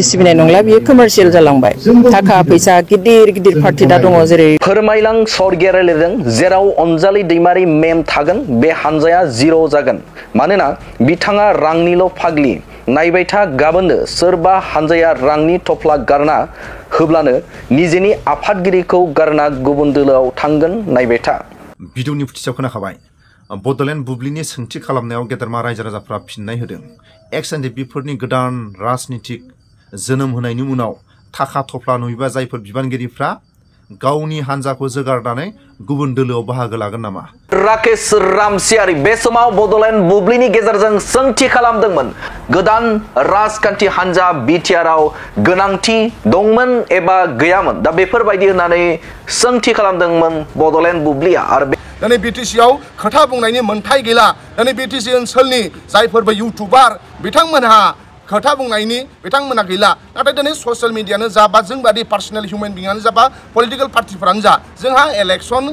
सिबिनाय नंला बियो कमार्शियल जालांबाय थाखा फैसा गिदिर गिदिर पार्टी दा दङ जेरै फोरमायलां सरगेरा लिरदों जेराव अनजालि दैमारि मेम थागोन बे हानजाया जिर' जागोन मानोना बिथाङा रांनिल' फाग्लि नायबाय था गाबोननो सोरबा हानजाया रांनि थफ्ला गारना होब्लानो निजेनि आफादगिरिखौ गारना गुबुन दोलोआव थांगोन नायबाय था। भिडिअनि फुटिसाव खोनाखाबाय बडलेण्ड बुब्लिनि सोंथि खालामनायाव गेदेरमा रायजो राजाफ्रा फिननाय होदों। एक्स एन्ड बिफोरनि गोदान राजनितिक जोनोम होनायनि उनाव थाखा थफ्ला नुयोबा जायफोर बिबानगिरिफ्रा गावनि हानजाखौ जोगारनानै गुबुन दोलोआव बाहागो लागोन नामा? राकेश रामसियारि बे समाव बडलेण्ड बुब्लिनि गेजेरजों सोंथि खालामदोंमोन गोदान राजखान्थि हानजा बिटिआरआव गोनांथि दंमोन एबा गैयामोन दा बेफोरबायदि होननानै सोंथि खालामदोंमोन बडलेण्ड बुब्लिया। आरो दिनै बिटिसिआव खोथा बुंनायनि मोन्थाय गैला। दिनै बिटिसि ओनसोलनि जायफोरबो इउटुबार बिथांमोनहा खोथा बुंनायनि बिथांमोना गैला। नाथाय दिनै ससियेल मिडियानो जा बा जों बादि पार्सनेल हिउमेन बिंआनो जा बा पलिटिकल पार्टिफोरानो जा जोंहा इलेक्शन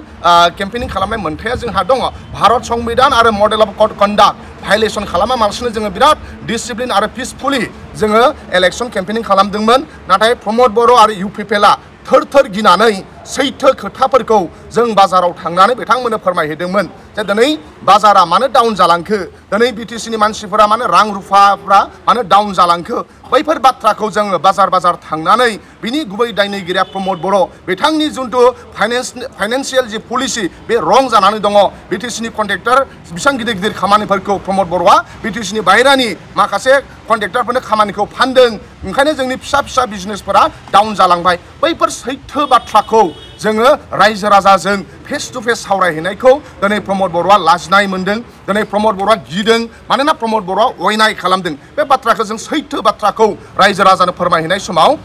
केम्पेनिं खालामनाय मोन्थाया जोंहा दङ। भारत संबिधान आरो मडेल अफ कड कन्डाक्ट भायलेसन खालामालासिनो जोङो बिराद डिसिप्लिन आरो पिसफुलि जोङो इलेक्शन केम्पेनिं खालामदोंमोन। नाथाय प्रमद बर' आरो UPPLआ थोर थोर गिनानै सैथो खोथाफोरखौ जों बाजाराव थांनानै बिथांमोननो फोरमायहैदोंमोन जे दिनै बाजारा मानो डाउन जालांखो, दिनै बिटिसिनि मानसिफोरा मानो रां रुफाफ्रा मानो डाउन जालांखो, बैफोर बाथ्राखौ जोङो बाजार थांनानै बिनि गुबै दायनिगिरिया प्रमद बर' बिथांनि जिथु फाइनेन्सियेल जि पलिसि बे रं जानानै दङ। बिटिसिनि कन्ट्रेक्टर बेसेबां गिदिर गिदिर खामानिफोरखौ प्रमद बर'आ बिटिसिनि बाहेरानि माखासे कन्ट्रेक्टरफोरनो खामानिखौ फानदों। ओंखायनो जोंनि फिसा फिसा बिजनेसफोरा डाउन जालांबाय। बैफोर सैथो बाथ्राखौ जोङो रायजो राजाजों फेस टु फेस सावरायहैनायखौ दिनै प्रमद बर'आ लाजिनाय मोनदों। दिनै प्रमद बर'आ गिदों मानोना प्रमद बर'आ अयनाय खालामदों। बे बाथ्राखौ जों सैथो बाथ्राखौ रायजो राजानो फोरमायहैनाय समाव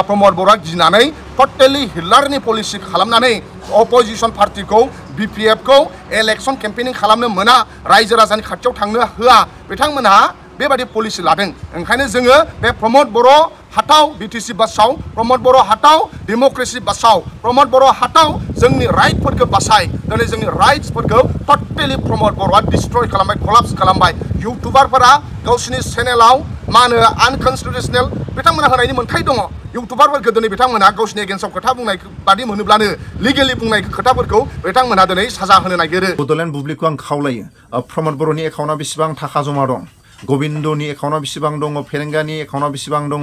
प्रमद बर'आ गिनानै टटेलि हिटलारनि पलिसि खालामनानै अपोजिसन पार्टिखौ BPF खौ इलेक्शन केम्पेनिं खालामनो मोना, रायजो राजानि खाथियाव थांनो होआ, बिथांमोनहा बेबादि पलिसि लादों। ओंखायनो जोङो बे प्रमद बर' हाथाव बिटिसि बासाव, प्रमद बर' हाथाव डेम'क्रेसि बासाव, प्रमद बर' हाथाव जोंनि राइटफोरखौ बासाय। दिनै जोंनि राइट्सफोरखौ टटेलि प्रमद बर'आ डिस्ट्रय खालामबाय, कलाप्स खालामबाय। इउटुबारफोरा गावसिनि चेनेलाव मा होनो आनकनस्टिटिउसनेल बिथांमोना होनायनि मोन्थाय दङ। इउटुबारफोरखौ दिनै बिथांमोना गावसिनि एगेन्स्टआव खोथा बुंनाय बादि मोनोब्लानो लिगेलि बुंनाय खोथाफोरखौ बिथांमोना दिनै साजा होनो नागिरो। बडलेण्ड बुब्लिखौ आं खावलायो प्रमद बर'नि एकाउन्टआव बेसेबां थाखा जमा दं, गबिन्दनि एकाउन्टआव बेसेबां दङ, फेरेंगानि एकाउन्टआव बेसेबां दङ,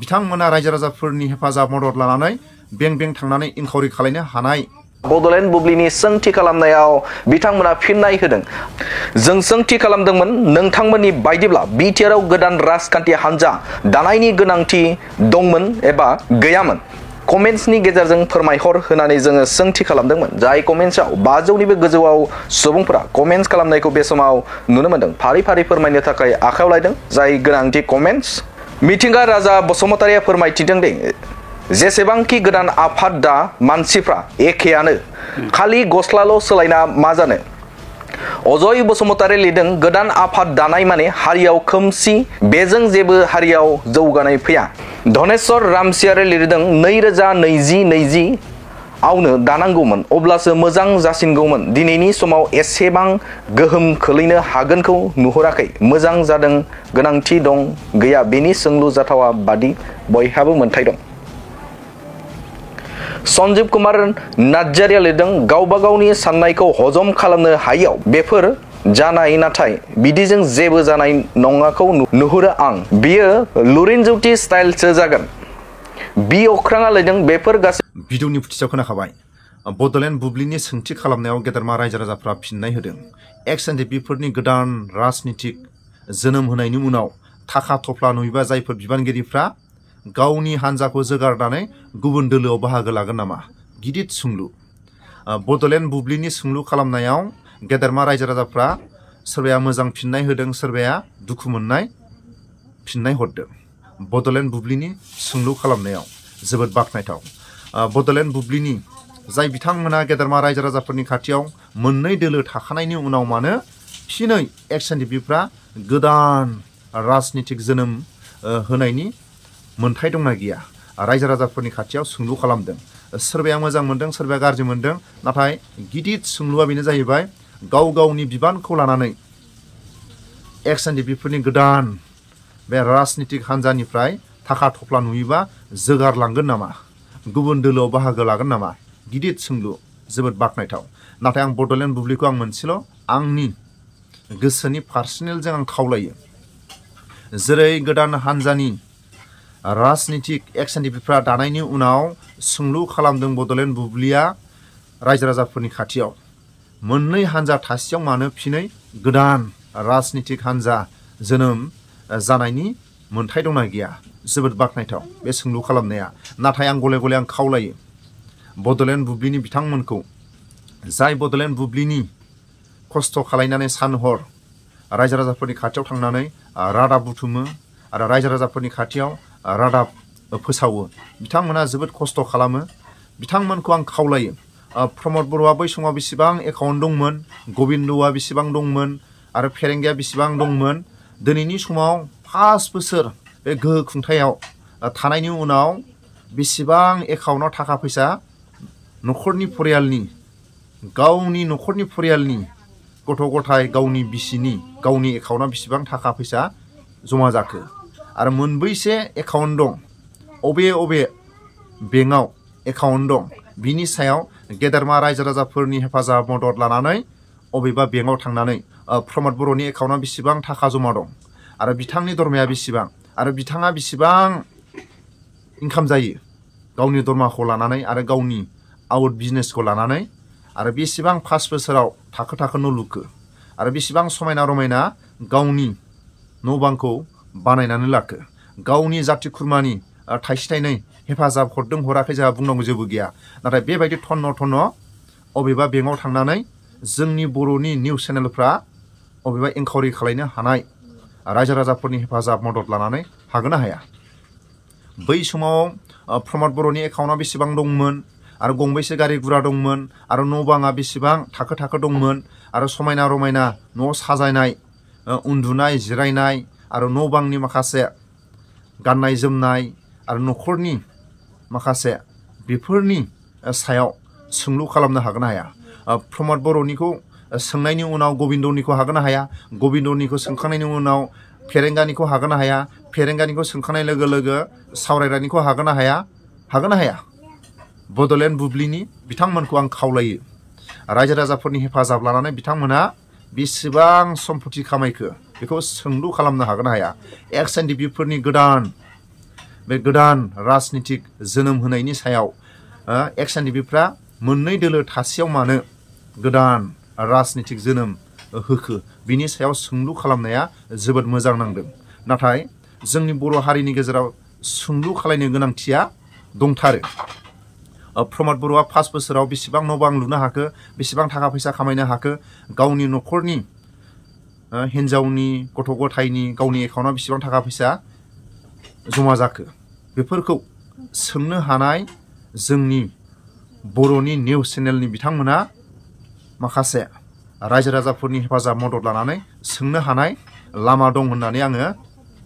बिथांमोना रायजो राजाफोरनि हेफाजाब मदद लानानै बें थांनानै इनकाउरि खालामनो हानाय। बडलेण्ड बुब्लिनि सोंथि खालामनायाव बिथांमोना फिननाय होदों जों सोंथि खालामदोंमोन नोंथांमोननि बायदिब्ला बिटिआरआव गोदान राजखान्थि हानजा दानायनि गोनांथि दंमोन एबा गैयामोन कमेन्ट्सनि गेजेरजों फोरमायहर होनानै जोङो सोंथि खालामदोंमोन। जाय कमेन्ट्सआव 500निबो गोजौआव सुबुंफोरा कमेन्ट्स खालामनायखौ बे समाव नुनो मोन्दों। फारि फारि फोरमायनो थाखाय आखायाव लायदों जाय गोनांथि कमेन्ट्स। मिथिंगा राजा बसुमतारिया फोरमायथिदों दे जेसेबांखि गोदान आफाद दा मानसिफ्रा एखेयानो खालि गस्लाल' सोलायना मा जानो। अजय बसुमतारी लिरदों गोदान आफाद दानाय माने हारियाव खोमसि, बेजों जेबो हारियाव जौगानाय फैया। धनेश्वर रामसियारि लिरदों 2020 आवनो दानांगौमोन अब्लासो मोजां जासिनगौमोन। दिनैनि समाव एसेबां गोहोम खोलैनो हागोनखौ नुहुराखै। मोजां जादों, गोनांथि दं गैया बेनि सोंलु जाथावा बादि बयहाबो मोन्थाय दं। सन्जीब कुमार नार्जारिया लिरदों गावबा गावनि साननायखौ हजम खालामनो हायैयाव बेफोर जानाय, नाथाय बिदिजों जेबो जानाय नङाखौ नुहुरो आं। बियो लुरिनजुति स्टाइलसो जागोन। बि अख्राङा लिरदों बेफोर गासै भिडिअनि फुटिसाव खोनाखाबाय बडलेण्ड बुब्लिनि सोंथि खालामनायाव गेदेरमा रायजो राजाफ्रा फिननाय होदों। एक्स एन्ड बिफोरनि गोदान राजनितिक जोनोम होनायनि उनाव थाखा थफ्ला नुयोबा जायफोर बिबानगिरिफ्रा गावनि हानजाखौ जोगारनानै गुबुन दोलोआव बाहागो लागोन नामा? गिदिर सोंलु। बडलेण्ड बुब्लिनि सोंलु खालामनायाव गेदेरमा रायजो राजाफ्रा सोरबाया मोजां फिननाय होदों, सोरबाया दुखु मोननाय फिननाय हरदों। बडलेण्ड बुब्लिनि सोंलु खालामनायाव जोबोद बाख्नायथाव। बडलेण्ड बुब्लिनि जाय बिथांमोना गेदेरमा रायजो राजाफोरनि खाथियाव मोननै दोलो थाखानायनि उनाव मानो फिनै एक्स एन्ड बिफ्रा गोदान राजनितिक जोनोम होनायनि मोन्थाय दंना गैया रायजो राजाफोरनि खाथियाव सोंलु खालामदों। सोरबाया मोजां मोनदों, सोरबाया गाज्रि मोनदों, नाथाय गिदिर सोंलुआ बेनो जाहैबाय गाव गावनि बिबानखौ लानानै एक्स एन्ड बिफोरनि गोदान बे राजनितिक हानजानिफ्राय थाखा थफ्ला नुयोबा जोगारलांगोन नामा गुबुन दोलोआव बाहागो लागोन नामा गिदिर सोंलु जोबोद बाख्नायथाव नाथाय आं बड'लेण्ड बुब्लिखौ आं मोनसेल' आंनि गोसोनि पार्सनेलजों आं खावलायो जेरै गोदान हान्जानि राजनितिक एक्सएनडिपिफ्रा दानायनि उनाव सोंलु खालामदों बड'लेण्ड बुब्लिया रायजो राजाफोरनि खाथियाव मोननै हान्जा थासेयाव मानो फिनै गोदान राजनितिक हान्जा जोनोम जानायनि मोन्थाय दंना गैया जोबोद बाख्नायथाव बे सोंलु खालामनाया नाथाय आं गले गले आं खावलायो बड'लेण्ड बुब्लिनि बिथांमोनखौ जाय बड'लेण्ड बुब्लिनि खस्थ' खालायनानै सान हर रायजो राजाफोरनि खाथियाव थांनानै रादाब बुथुमो आरो रायजो राजाफोरनि खाथियाव रादाब फोसावो बिथांमोना जोबोद खस्थ' खालामो बिथांमोनखौ आं खावलायो प्रमद बर'आ बै समाव बेसेबां एकाउन्ट दंमोन गबिन्दआ बेसेबां दंमोन आरो फेरेंगाया बेसेबां दंमोन दिनैनि समाव 5 बोसोर बे गोहो खुंथायाव थानायनि उनाव बेसेबां एकाउन्टआव थाखा फैसा न'खरनि फरियालनि गावनि न'खरनि फरियालनि गथ' गथाय गावनि बिसिनि गावनि एकाउन्टआव बेसेबां थाखा फैसा जमा जाखो आरो मोनबैसे एकाउन्ट दं अबे बेंकआव एकाउन्ट दं बिनि सायाव गेदेरमा रायजो राजाफोरनि हेफाजाब मदद लानानै अबेबा बेंकआव थांनानै प्रमद बर'नि एकाउन्टआव बेसेबां थाखा जमा दं आरो बिथांनि दरमाया बेसेबां आरो बिथाङा बेसेबां इनकाम जायो गावनि दरमाखौ लानानै आरो गावनि आउट बिजनेसखौ लानानै आरो बेसेबां 5 बोसोराव थाखो न' लुखो आरो बेसेबां समायना रमायना गावनि न' बांखौ बानायनानै लाखो गावनि जाथि खुरमानि थाइसे थाइनै हेफाजाब हरदों हराखै जोंहा बुंनांगौ जेबो गैया नाथाय बेबायदि थन्न' अबेबा बेंकआव थांनानै जोंनि बर'नि निउस चेनेलफ्रा अबेबा इनकुवारि खालायनो हानाय रायजो राजाफोरनि हेफाजाब मदद लानानै हागोन ना हाया बै समाव प्रमद बर'नि एकाउन्टआव बेसेबां दंमोन आरो गंबैसे गारि गुरा दंमोन आरो न' बाङा बेसेबां थाखो दंमोन आरो समायना रमायना न' साजायनाय उन्दुनाय जिरायनाय आरो न' बांनि माखासे गाननाय जोमनाय आरो न'खरनि माखासे बेफोरनि सायाव सोंलु खालामनो हागोन ना हाया प्रमद बर'निखौ सोंनायनि उनाव गबिन्दनिखौ हागोन ना हाया गबिन्दनिखौ सोंखांनायनि उनाव फेरेंगानिखौ हागोन ना हाया फेरेंगानिखौ सोंखांनाय लोगो लोगो सावरायग्रानिखौ हागोन ना हाया बड'लेण्ड बुब्लिनि बिथांमोनखौ आं खावलायो रायजो राजाफोरनि हेफाजाब लानानै बिथांमोना बेसेबां सम्पति खामायखो बेखौ सोंलु खालामनो हागोन ना हाया एक्सएनडिपिफोरनि गोदान राजनितिक जोनोम होनायनि सायाव एक्सएनडिपिफ्रा मोननै दोलो थासेयाव मानो गोदान राजनितिक जोनोम होखो बिनि सायाव सोंलु खालामनाया जोबोद मोजां नांदों नाथाय जोंनि बर' हारिनि गेजेराव सोंलु खालायनो गोनांथिया दंथारो प्रमद बर'आ 5 बोसोराव बेसेबां न' बां लुनो हाखो बेसेबां थाखा फैसा खामायनो हाखो गावनि न'खरनि हिन्जावनि गथ' गथायनि गावनि एकाउन्टआव बेसेबां थाखा फैसा जमा जाखो बेफोरखौ सोंनो हानाय जोंनि बर'नि निउस चेनेलनि बिथांमोना माखासे रायजो राजाफोरनि हेफाजाब मदद लानानै सोंनो हानाय लामा दं होननानै आङो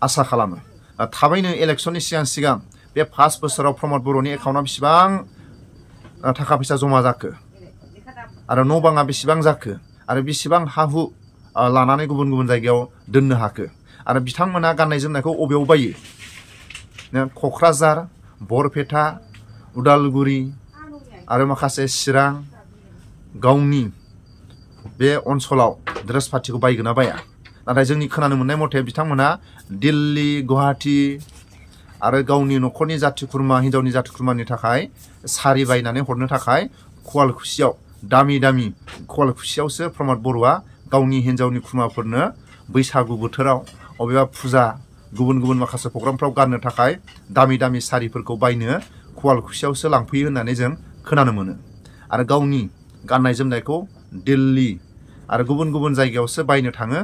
आसा खालामो थाबैनो इलेक्सननि सिगां बे 5 बोसोराव प्रमद बर'नि एकाउन्टआव बेसेबां थाखा फैसा जमा जाखो आरो न' बाङा बेसेबां जाखो आरो बेसेबां हा हु लानानै गुबुन जायगायाव दोननो हाखो आरो बिथांमोना गाननाय जोमनायखौ अबेयाव बायो क'क्राझार बरपेटा उदालगुरि आरो माखासे चिरां गावनि बे ओनसोलाव ड्रेस पार्टिखौ बायगोन ना बाया नाथाय जोंनि खोनानो मोननाय मथे बिथांमोना दिल्ली गुवाहाटी आरो गावनि न'खरनि जाथि खुरमा हिन्जावनि जाथि खुरमानि थाखाय सारि बायनानै हरनो थाखाय खुवालकुसियाव दामि खुवालकुसियावसो प्रमद बर'आ गावनि हिन्जावनि खुरमाफोरनो बैसागु बोथोराव अबेबा फुजा गुबुन माखासे प्रग्रामफ्राव गाननो थाखाय दामि सारिफोरखौ बायनो खुवालकुसियावसो लांफैयो होननानै जों खोनानो मोनो आरो गावनि गाननाय जोमनायखौ दिल्ली आरो गुबुन जायगायावसो बायनो थाङो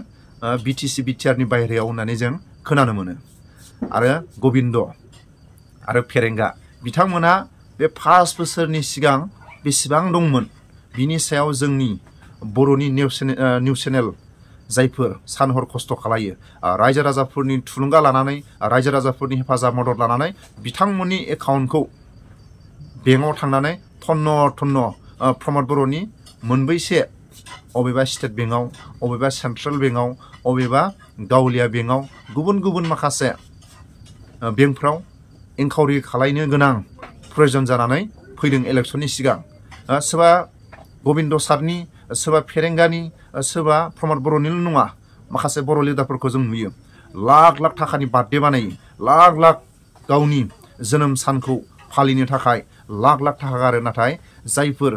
बिटिसि बिटिआरनि बायहेरायाव होननानै जों खोनानो मोनो आरो गबिन्द आरो फेरेंगा बिथांमोना बे 5 बोसोरनि सिगां बेसेबां दंमोन बिनि सायाव जोंनि बर'नि निउस चेनेल जायफोर सानहर खस्थ' खालायो रायजो राजाफोरनि थुलुंगा लानानै रायजो राजाफोरनि हेफाजाब मदद लानानै बिथांमोननि एकाउन्टखौ बेंकआव थांनानै थन्न' प्रमद बर'नि मोनबैसे अबेबा स्टेट बेंकआव अबेबा सेन्ट्रेल बेंकआव अबेबा गावलिया बेंकआव गुबुन माखासे बेंकफ्राव एंखावरि खालायनो गोनां प्रयजन जानानै फैदों इलेक्सननि सिगां सोरबा गबिन्द सारनि सोरबा फेरेंगानि सोरबा प्रमद बर'निल' नङा माखासे बर' लिडारफोरखौ जों नुयो लाख लाख थाखानि बार्थडे बानायो लाख लाख गावनि जोनोम सानखौ फालिनो थाखाय लाख लाख थाखा गारो नाथाय जायफोर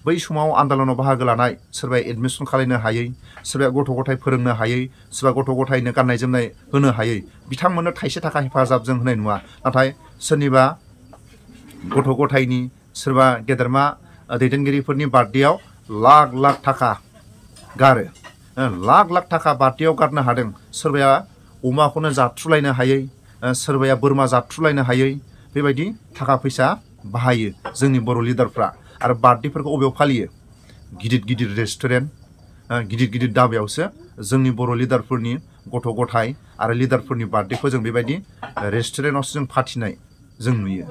बै समाव आन्दलनाव बाहागो लानाय सोरबाया एडमिसन खालामनो हायै सोरबाया गथ' गथाय फोरोंनो हायै सोरबा गथ' गथायनो गाननाय जोमनाय होनो हायै बिथांमोननो थाइसे थाखा हेफाजाब जों होनाय नुवा नाथाय सोरनिबा गथ' गथायनि सोरबा गेदेरमा दैदेनगिरिफोरनि बार्थडेयाव लाख लाख थाखा गारो लाख लाख थाखा बार्थडेयाव गारनो हादों सोरबाया अमाखौनो जाथ्रुलायनो हायै सोरबाया बोरमा जाथ्रुलायनो हायै बेबायदि थाखा फैसा बाहायो जोंनि बर' लिडारफ्रा आरो बार्थडेफोरखौ अबेयाव फालियो गिदिर गिदिर रेस्टुरेन्ट गिदिर गिदिर दाबायावसो जोंनि बर' लिडारफोरनि गथ' गथाय आरो लिडारफोरनि बार्थडेखौ जों बेबायदि रेस्टुरेन्टआवसो जों फाथिनाय जों नुयो